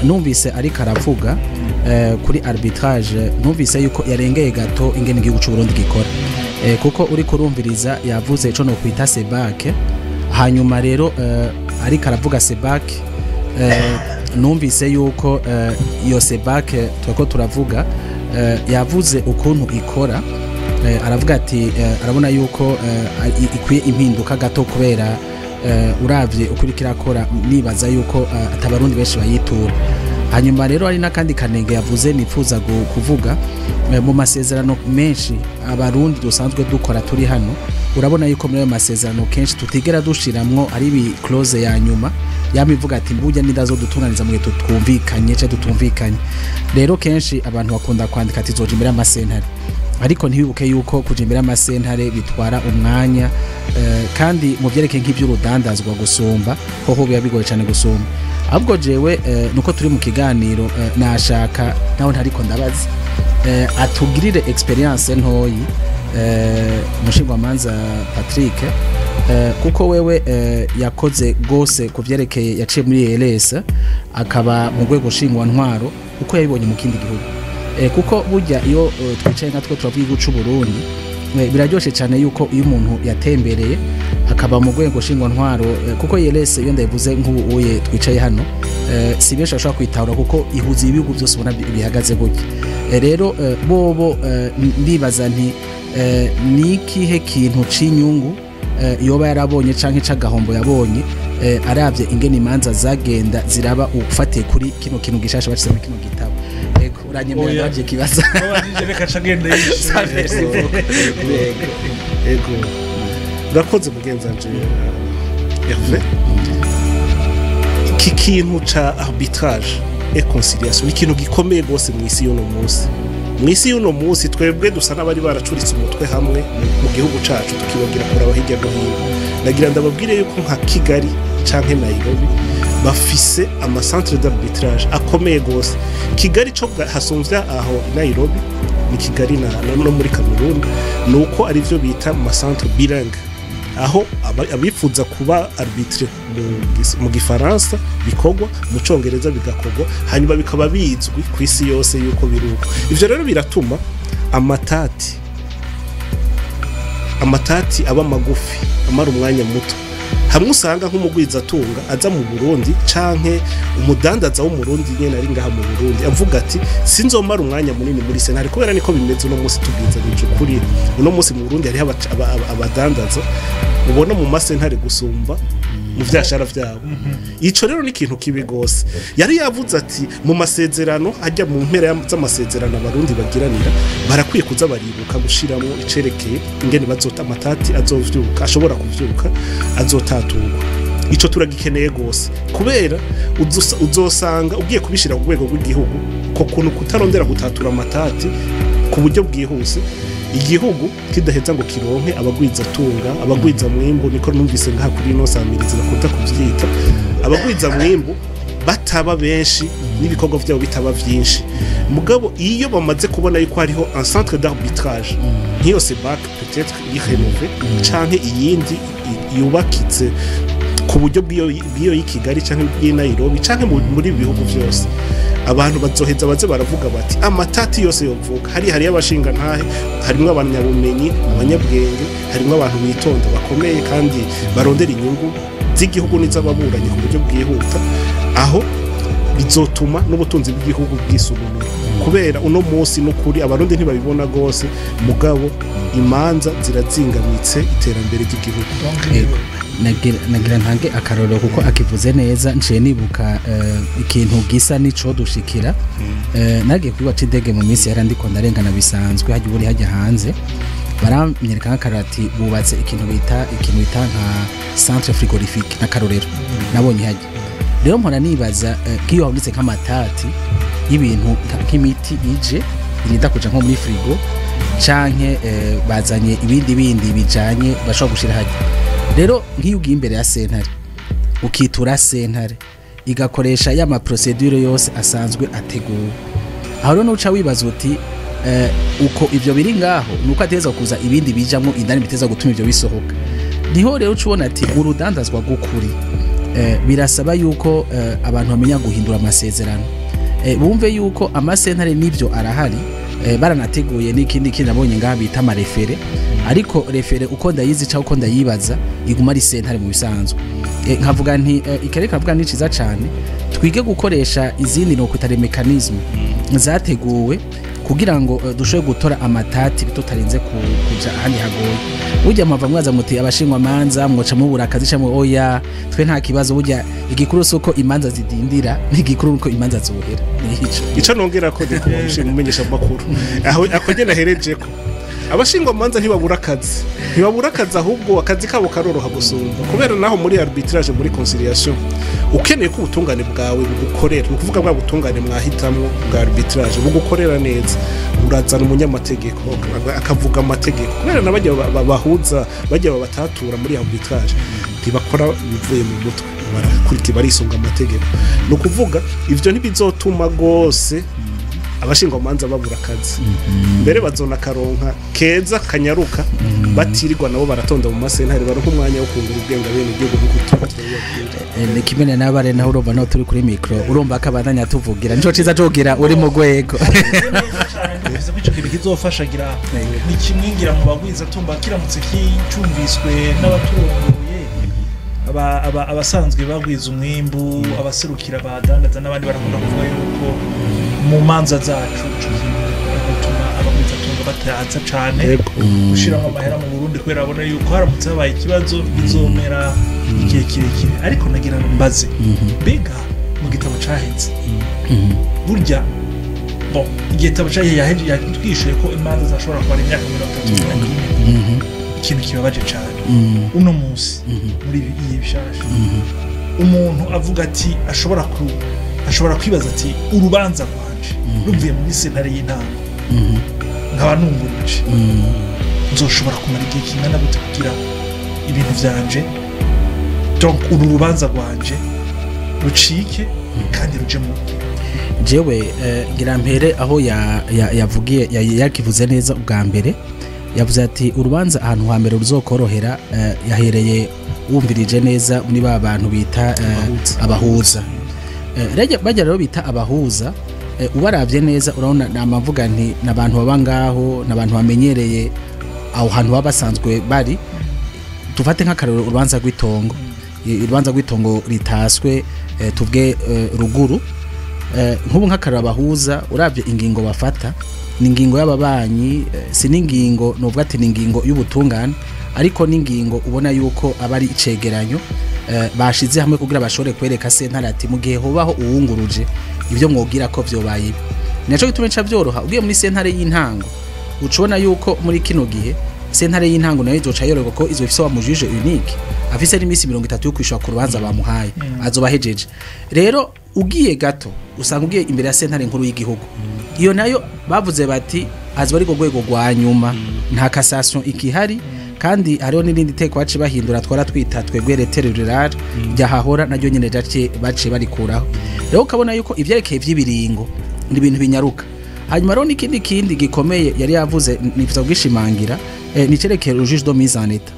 S3: Numvise ariko aravuga kuri arbitrage, numvise yuko yarengeye gato ingene igihugu c'u Burundi gikora, kuko uri kurumviriza yavuze ico no kwita CBAC. Hanyuma rero ariko aravuga CBAC, numvise yuko iyo CBAC turiko turavuga, yavuze ukuntu ikora, aravuga ati arabona yuko ikwiye impinduka gato, kubera uravye uko iriko irakora, nibaza yuko atabarundi benshi bayitura. Hanyuma rero hari n'akandi kanenge yavuze nifuza kuvuga. Mu masezerano menshi Abarundi dusanzwe dukora turi hano, urabona yuko muri ayo masezerano kenshi tutigera dushiramwo ari ibi clause ya nyuma yama ivuga ati mburya nindazo dutunganiza mu gihe tutwumvikanye canke tutumvikanye. Rero kenshi abantu bakunda kwandika ati zoja imbere y'amasentare, ariko ntibibuke yuko kuja imbere y'amasentare bitwara umwanya, kandi mu vyerekeye nk'ivy'urudandazwa gusumba hoho biba bigoye cane gusumba. Ahubwo jewe nuko turi mu kiganiro, nashaka naho ntariko ndabaza, atugirire experience ntoyi, umushingwamanza Patrick, kuko wewe yakoze gose ku vyerekeye, yaciye muri ELS, akaba mu rwego ntwaro, uko yabibonye mu kindi gihugu, kuko burya iyo twicaye nka twe turavuga igihugu c'u Burundi, biraryoshe cyane yuko iyo umuntu yatembereye akaba mu rwego ntwaro, kuko ELS iyo ndayivuze nk'ubu uye twicaye hano, si benshi bashobora kwitahura, kuko ihuza ibihugu byose ubona bihagaze gutya. Rero bobo ndibaza nti ni ikihe kintu c'inyungu yoba yarabonye canke c'agahombo yabonye, aravye ingene imanza zagenda ziraba ufatiye kuri kino kintu gishasha bashize muri kino gitabo. Ego, uranyemerera?
S1: Oya.
S3: Ndabavye kibaza.
S1: Wabajije, reka cagende yishure.
S2: Ego, urakoze mugenzanje Hervé. Iki kintu ca arbitrage et conciliation ni ikintu gikomeye rwose mu isi y'uno munsi. Mu isi y'uno munsi, twebwe dusa n'abari baracuritse umutwe hamwe mu gihugu cacu, tukibagira kuraba hirya no hino. Nagira ndababwire yuko nka Kigali canke Nairobi bafise ama centre d'arbitrage akomeye gose. Kigali co hasumvya aho i Nairobi ni Kigali na no muri Cameroon, nuko arivyo bita ma centre bilingue, aho abifuza kuba arbitre mu gifaransa bikorwa, mu congereza bigakorwa, hanyuma bikaba bizwi ku isi yose yuko biruko. Ivyo rero biratuma amatati aba magufi, amara umwanya muto. Hamwe usanga nk'umugwizatunga aza mu Burundi canke umudandaza w'Umurundi nyene ari ngaha mu Burundi avuga ati: "Sinzomara umwanya munini muri sentare," kubera niko bimeze uno munsi. Tubwizanije ukuri, uno munsi mu Burundi hariho abadandaza ubona mu masentare gusumba mu vyashara vyabo. Ico rero ni ikintu kibi gose. Yari yavuze ati mu masezerano hajya mu mpera z'amasezerano Abarundi bagiranira, barakwiye kuza baribuka gushiramo icerekeye ingene bazota amatati azovyuka, ashobora kuvyuka, azotaturwa. Ico turagikeneye gose, kubera uzosanga ugiye kubishira ku rwego rw'igihugu, ko kuntu kutarondera gutatura amatati ku buryo bwihuse, igihugu kidaheza ngo kironke abagwizatunga, abagwiza mwimbu, niko numvise ngaha kuri ino samirizi bakunda kuvyita abagwiza mwimbu, bataba benshi n'ibikorwa vyabo bitaba vyinshi. Mugabo iyo bamaze kubona yuko hariho un centre d'arbitrage nk'iyo CEBAC peut-être iri rénové canke iyindi yubakitse ku buryo bw'iyo y'i Kigali canke bw'i Nairobi canke muri ibi bihugu vyose, abantu bazoheza baze baravuga bati amatati yose yovuka hari hariyo abashingantahe, harimwo abanyabumenyi, abanyabwenge, harimwo abantu bitonda bakomeye kandi barondera inyungu z'igihugu n'iz'ababuranyi ku buryo bwihuta. Aho bizotuma n'ubutunzi bw'igihugu bwisununura, kubera uno munsi n'ukuri Abarundi ntibabibona gose, mugabo imanza zirazingamitse iterambere ry'igihugu.
S3: Yego. Nagira ntange akarorero kuko akivuze neza, nciye nibuka ikintu gisa n'ico dushikira. Nagiye kubiba c'indege mu minsi yara, ndiko ndarengana bisanzwe hajya uri hajya hanze, baranyereka nk'akarorero ati bubatse ikintu bita nka centre frigorifique, n'akarorero nabonye hajya. Rero mpora nibaza nk'iyo habonetse nk'amatati y'ibintu nk'imiti ije irinda kuja nko muri frigo, canke bazanye ibindi bindi bijanye bashobora gushira hajya. Rero nk'iyo ugiye imbere ya sentare, ukitura sentare igakoresha ya ma procédure yose asanzwe ateguwe, aho rero nuca wibaza uti uko ivyo biri ngaho nuko ateza kuza ibindi bijamwo indani biteza gutuma ivyo bisohoka. Niho rero uca ubona ati urudandazwa gukuri birasaba yuko abantu bamenya guhindura amasezerano, bumve yuko amasentare n'ivyo arahari, baranateguye n'ikindi kindi nabonye ngaha bita ama référé. Ariko référé uko ndayizi cyangwa uko ndayibaza, iguma ari sentare mu bisanzwe. Nkavuga nti ikereka nkavuga ni ciza cane twige gukoresha izindi no kwita mécanisme zateguwe kugira ngo dushobore gutora amatati tutarinze kuja ahandi hagoye. Burya mpava mwaza muti abashingwa manza mwoca mubura akazi cyangwa oya, twe nta kibazo. Burya igikuru suko imanza zidindira, n'igikuru nuko imanza zohera, ni ico.
S2: Ico nongera ko ndi kumushinga umenyesha makuru aho ako nyene ahereje ko abashingwa manza ntibabura akazi, ntibabura akazi, ahubwo akazi kabo karoroha gusumba, kubera naho muri arbitrage, muri conciliation, ukeneye ko ubutungane bwawe bugukorera, ni ukuvuga bwa butungane mwahitamwo bwa arbitrage bugukorera neza, urazana umunyamategeko akavuga amategeko, kubera n'abajya bahuza, bajya babatatura muri arbitrage ntibakora bivuye mu mutwe, barakurikira, barisunga amategeko. Ni ukuvuga ivyo ntibizotuma gose abashingwamanza babura akazi, mbere bazona karonka keza kanyaruka, batirirwa nabo baratonda mu masentare, baronka umwanya wo kungura ubwenge bene igihugu nkuko turabibabwira.
S3: Ni kimwe n'abare naho urumva naho turi kuri micro, urumva ko abandanya tuvugira, nico ciza cogira uri mu rwego.
S1: Neza cyane, bivuze ko ico kintu kizofasha gira ni kimwe ngira mu bagwiza tumba kiramutse kicumviswe n'abaturongoye, abasanzwe bagwiza umwimbu, abaserukira abadandaza n'abandi, barakunda kuvuga yuko mu manza zacu ico kintu gikunda gutuma abagwizatunga bataza cane gushiramo amahera mu Burundi, kubera babona yuko haramutse habaye ikibazo bizomera igihe kirekire. Ariko nagira ngo mbaze, mbega mu gitabo caheze burya, bon, igitabo caheze yatwishuye ko imanza zashobora kumara imyaka 30, 40, ikintu kibabaje cane. Uno munsi muri iyi bishasha, umuntu avuga ati ashobora kwibaza ati urubanza rwanje ruvuye muri sentare y'intango Nkaba nunguruje, nzoshobora kumara igihe kingana gute kugira ibintu vyanje, donc uru rubanza rwanje rucike kandi ruje mu ngiro?
S3: Jewe ngira mpere aho yavugiye, yakivuze neza ubwa mbere. Yavuze ati urubanza ahantu hambere ruzokorohera, yahereye wumvirije neza muri ba bantu bita abahuza. Bajya rero bita abahuza, ubaravye neza urabona namavuga nti n'abantu baba ngaho, n'abantu bamenyereye aho hantu baba basanzwe bari. Dufate nk'akarorero urubanza rw'itongo, urubanza rw'itongo ritaswe, tuvuge ruguru, nk'ubu nk'akarorero abahuza uravye ingingo bafata ni ingingo y'ababanyi, si n'ingingo novuga ati ni ingingo y'ubutungane, ariko n'ingingo ubona yuko aba ari icegeranyo bashize hamwe kugira bashobore kwereka sentare ati mu gihe hobaho uwunguruje ibyo mwogira ko vyobaye ibi. Naco gituma bica vyoroha ugiye muri sentare y'intango, ucubona yuko muri kino gihe sentare y'intango nayo izoca yoroherwa ko izo ifise wa mu juge unique afise n'imisi 30 yo kwishura ku rubanza bamuhaye, azoba ahejeje. Rero ugiye gato usanga ugiye imbere ya sentare nkuru y'igihugu, iyo nayo bavuze bati azoba ari rwego rwa nyuma, nta cassation ikihari. Kandi hariho n'irindi teko baciye bahindura twara twita twebwe l'héritage rural ryahahora, naryo nyene baciye barikuraho. Rero ukabona yuko ivyerekeye vy'ibiringo ni ibintu binyaruka. Hanyuma rero n'ikindi kindi gikomeye yari yavuze nifuza kugishimangira, ni cerekeye le juge de mise en état.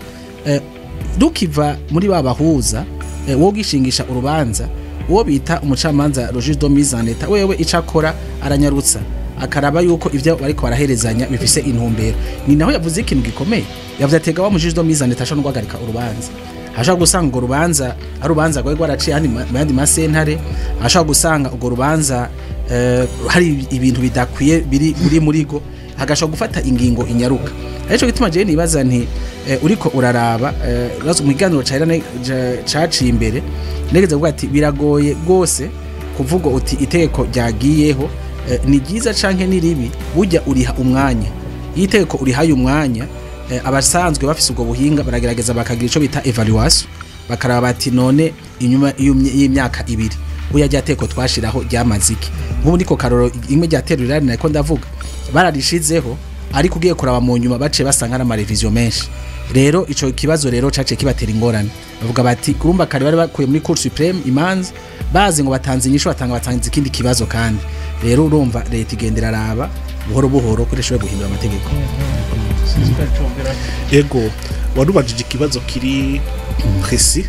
S3: Dukiva muri ba bahuza, wo gishingisha urubanza uwo bita umucamanza le juge de mise en état, wewe ico akora aranyarutsa akaraba yuko ivyo bariko baraherezanya bifise intumbero. Ni naho yavuze ikintu gikomeye, yavuze atega wa mu juge de mise en état ashobora no guhagarika urubanza, ashobora gusanga urwo rubanza ari urubanza rwari rwaraciye ahandi mu yandi masentare, ashobora gusanga urwo rubanza hari ibintu bidakwiye biri muri go, agashobora gufata ingingo inyaruka. Arico gituma jewe nibaza nti uriko uraraba, urazi mu kiganiro caciye imbere negeze kuvuga ati biragoye gose kuvuga uti itegeko ryagiyeho ni ryiza canke ni ribi. Burya uriha umwanya, iyo itegeko urihaye umwanya, abasanzwe bafise ubwo buhinga baragerageza bakagira ico bita évaluation, bakaraba bati none inyuma y'imyaka 2 burya rya teko twashiraho ryamaze iki? Nk'ubu niko karoro imwe rya terurari nariko ndavuga, bararishizeho ariko ugiye kuraba mu nyuma baciye basanga ari ama révisions menshi. Rero ico kibazo rero caciye kibatera ingorane, bavuga bati kurumba kare bari bakuye muri Cour suprême imanza bazi ngo batanze inyishu, batanga batanze ikindi kibazo. Kandi rero urumva leta igenda iraraba buhoro buhoro ko ishobora guhindura amategeko.
S1: Sinzi ko aricongera.
S2: Ego, warubajije ikibazo kiri précis,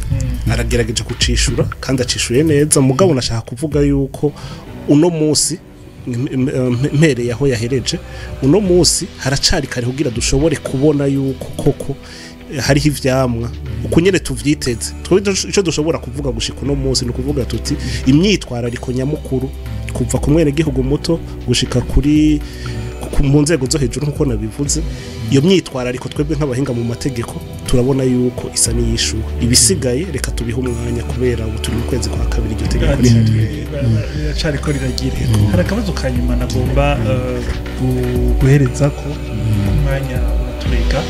S2: aragerageje kucishura kandi acishuye neza. Mugabo nashaka kuvuga yuko uno munsi, mpereye aho yahereje, uno munsi haracari kare kugira dushobore kubona yuko koko hariho ivyamwa uko nyene tuvyiteze. Twebwe ico dushobora kuvuga gushika uno munsi ni ukuvuga tuti imyitwarariko nyamukuru kuva ku mwenegihugu muto gushika kuri mu nzego zo hejuru, nk'uko nabivuze, iyo myitwarariko twebwe nk'abahinga mu mategeko turabona yuko isa n'iyishuwe. Ibisigaye reka tubihe umwanya, kubera ubu turi mu kwezi kwa kabiri iryo tegeko rihari.
S1: Biracariko riragira. Hari akabazo ka nyuma nagomba guhereza ko umwanya uraturega.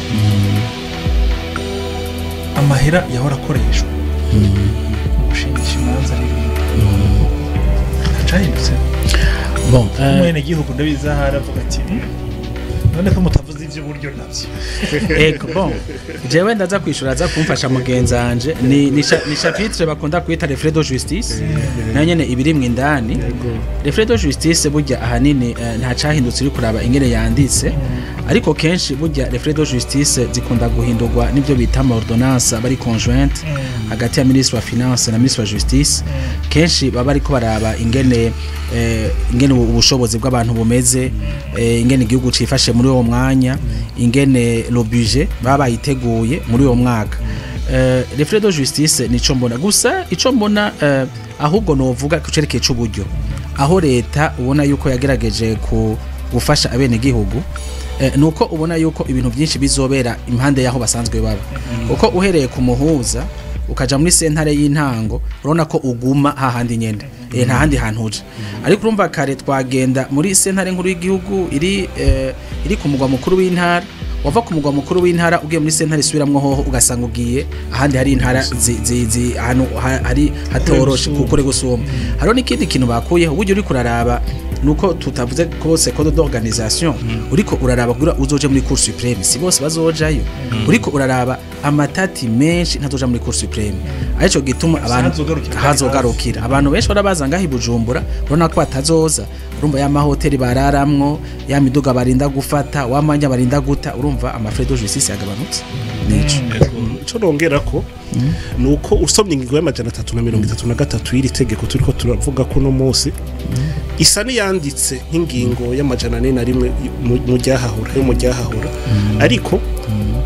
S1: Amahera yahora akoreshwa mu gushingisha imanza n'ibindi ntacahindutse?
S3: Bon,
S1: Umwenegihugu ndabizi ahari avuga ati: None ko mutavuze ivy'uburyo navyo?"
S3: Ego, bon, jewe ndaza kwishura, aza kumfasha mugenzi wanje. Ni chapitre bakunda kwita les frais de justice, nayo nyene ibirimwe indani. Les frais de justice burya ahanini nta cahindutse uri kuraba ingene yanditse, ariko kenshi burya les frais de justice zikunda guhindurwa n'ivyo bita ama ordonnance aba ari conjointe hagati ya ministre wa finance na ministre wa justice. Kenshi baba bariko baraba ingene ubushobozi bw'abantu bumeze, ingene igihugu cifashe muri uwo mwanya, ingene le budget baba bayiteguye muri uwo mwaka. Les frais de justice nico mbona gusa. Ico mbona ahubwo novuga ku cerekeye c'uburyo, aho leta ubona yuko yagerageje ku gufasha abenegihugu, nuko ubona yuko ibintu byinshi bizobera impande y'aho basanzwe baba, kuko uhereye ku muhuza ukaja muri sentare y'intango urabona ko uguma hahandi nyene, nta handi hantu uja. Ariko urumva kare twagenda muri sentare nkuru y'igihugu iri ku mugwa mukuru w'intara, wava ku mugwa mukuru w'intara ugiye muri sentare isubiramwo hoho ugasanga ugiye ahandi hari intara ahantu hari hatoroshe
S1: gusumba.
S3: Kure gusumba. Hariho n'ikindi kintu bakuyeho burya uri kuraraba. Nuko tutavuze ko bose code d'organisation, uriko uraraba kugira uzoje muri Cour suprême, si bose bazojayo. Uriko uraraba amatati menshi ntazoja muri Cour suprême, arico gituma abantu
S1: Hazogarukira.
S3: Hazogarukira. Abantu benshi barabaza ngaho i Bujumbura, urabona ko batazoza. Urumva ya mahoteli bararamwo, ya miduga barinda gufata, wa mwanya barinda guta, urumva ama frais de justice yagabanutse. Nico.
S2: Ico nongera ko ni uko usomye ingingo ya 333 y'iri tegeko turiko turavuga ko uno munsi, isa n'iyanditse nk'ingingo ya 401 mu ryahahora, yo mu ryahahora. Ariko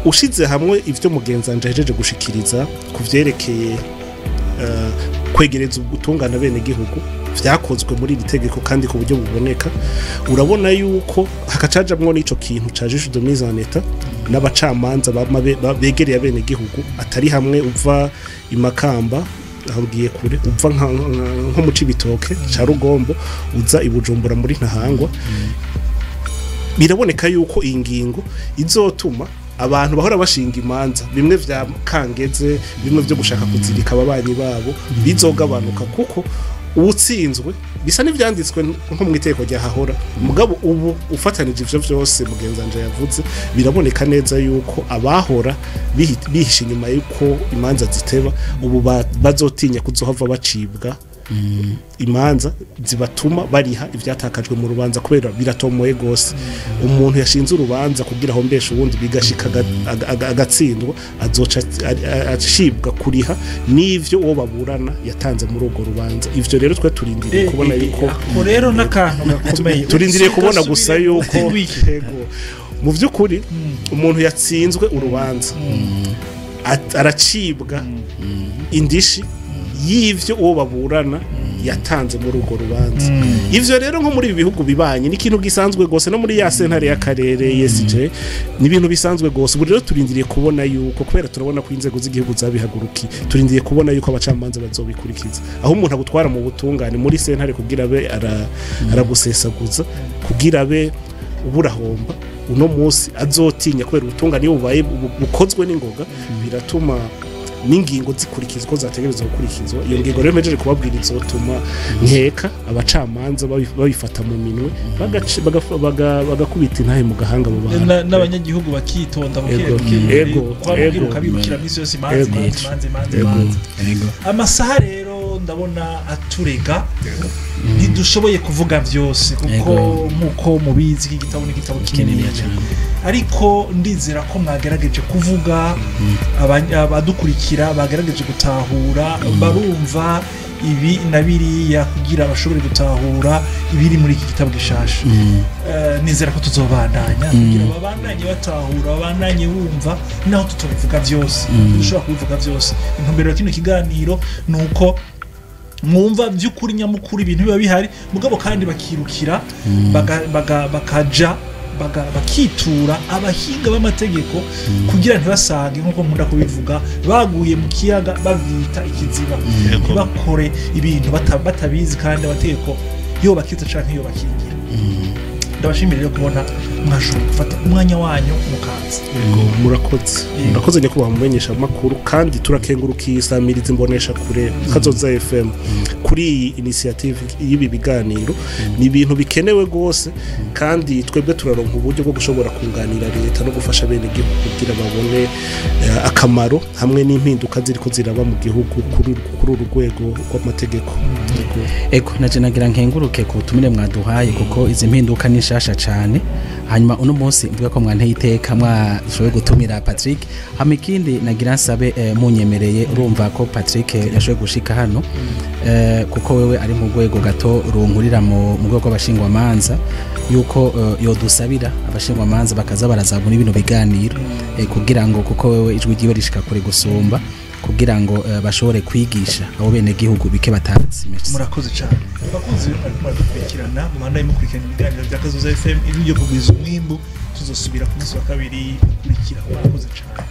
S2: ushize hamwe ivyo mugenzanje ahejeje gushikiriza ku vyerekeye kwegereza ubutungane bene gihugu vyakozwe muri iri tegeko kandi ku buryo buboneka, urabona yuko hakacajamwo n'ico kintu ca juge de mise en état n'abacamanza bama begereye abene gihugu, atari hamwe uva imakamba, aho kure uva nko mu Cibitoke ca Rugombo uza i Bujumbura muri Ntahangwa. Biraboneka yuko iyi ngingo izotuma abantu bahora bashinga imanza bimwe vya kangeze, bimwe vyo gushaka kuzirika ababanyi babo, bizogabanuka, kuko uwutsinzwe bisa n'ivyanditswe nko mu iteko rya hahora. Mugabo ubu ufatanije ivyo vyose mugenzanje yavuze, biraboneka neza yuko abahora bihishe inyuma yuko imanza ziteba, ubu bazotinya kuzohava bacibwa imanza zibatuma bariha ivyatakajwe mu rubanza, kubera biratomoye gose: umuntu yashinze urubanza kugira ahombeshe uwundi, bigashika agatsindwa, azoca acibwa kuriha n'ivyo uwo baburana yatanze muri urwo rubanza. Ivyo rero twe turindiriye kubona yuko
S1: Ako rero n'akantu gakomeye.
S2: Turindiriye kubona gusa yuko
S1: Wiki.
S2: Yego, mu by'ukuri umuntu yatsinzwe urubanza aracibwa indishi y'ivyo uwo baburana yatanze muri urwo rubanza. Ivyo rero nko muri ibi bihugu bibanye ni ikintu gisanzwe gose, no muri ya sentare y'akarere ESJ ni ibintu bisanzwe gose. Ubu rero turindiriye kubona yuko, kubera turabona ko inzego z'igihugu zabihagurukiye, turindiriye kubona yuko abacamanza bazobikurikiza, aho umuntu agutwara mu butungane muri sentare kugira abe aragusesaguza, kugira abe uburahomba, uno munsi azotinya, kubera ubutungane iyo bubaye bukozwe n'ingoga biratuma n'ingingo zikurikizwa zategerezwa gukurikizwa. Iyo ngingo rero mpejeje kubabwira izotuma nkeka abacamanza babifata mu minwe, bagakubita intahe mu gahanga mu bantu.
S1: N'abanyagihugu bakitonda buke birukira minsi yose imanza, imanza, imanza, imanza, imanza. Amasaha rero ndabona aturega, ntidushoboye kuvuga byose kuko nk'uko mubizi iki gitabo ni igitabo kinini
S3: Kinini cyane.
S1: Ariko ndizera ko mwagerageje kuvuga, abadukurikira bagerageje gutahura, barumva ibi na biriya kugira bashobore gutahura ibiri muri iki gitabo gishasha. Nizera ko tuzobandanya kugira babandanye batahura, babandanye bumva, naho tutobivuga byose, dushobora kubivuga byose. Intumbero ya kino kiganiro ni uko mwumva by'ukuri nyamukuru ibintu biba bihari, mugabo kandi bakirukira bakaja bakitura abahinga b'amategeko kugira ntibasange, nk'uko nkunda kubivuga, baguye mu kiyaga babyita ikiziba. Ntibakore ibintu batabizi kandi amategeko yo bakiza canke yo bakingira. Ndabashimira rero kubona mwashoboye gufata umwanya wanyu mukaza.
S2: Yego, murakoze. Murakoze nyakubahwa mumenyesha amakuru, kandi turakengurukiye isamiriza imbonesha kure Kazoza FM kuri iyi initiative y'ibi biganiro. Ni ibintu bikenewe rwose, kandi twebwe turaronka uburyo bwo gushobora kunganira leta no gufasha bene igihugu kugira babone akamaro hamwe n'impinduka ziriko ziraba mu gihugu kuri uru rwego rw'amategeko. Yego.
S3: Ego, naje nagira nkenguruke ku butumire mwaduhaye, kuko izi mpinduka ni nshasha cane. Hanyuma uno munsi mvuga ko mwanteye iteka mwashoboye gutumira Patrick. Hama ikindi nagira nsabe, munyemereye, urumva ko Patrick yashoboye gushika hano, kuko wewe ari mu rwego gato runkurira mu rwego rw'abashingwamanza, yuko yodusabira abashingwamanza bakaza baraza muri bino biganiro, kugira ngo, kuko wewe ijwi ryiwe rishika kure gusumba, kugira ngo bashobore kwigisha abo bene gihugu bike batazi. Merci.
S1: Murakoze cyane, abakunzi bariko baradukurikirana. Mubandanye mukurikirana ibiganiro bya Kazoza FM, ibi byo kugwiza umwimbu. Tuzosubira ku munsi wa kabiri ukurikira. Murakoze cyane.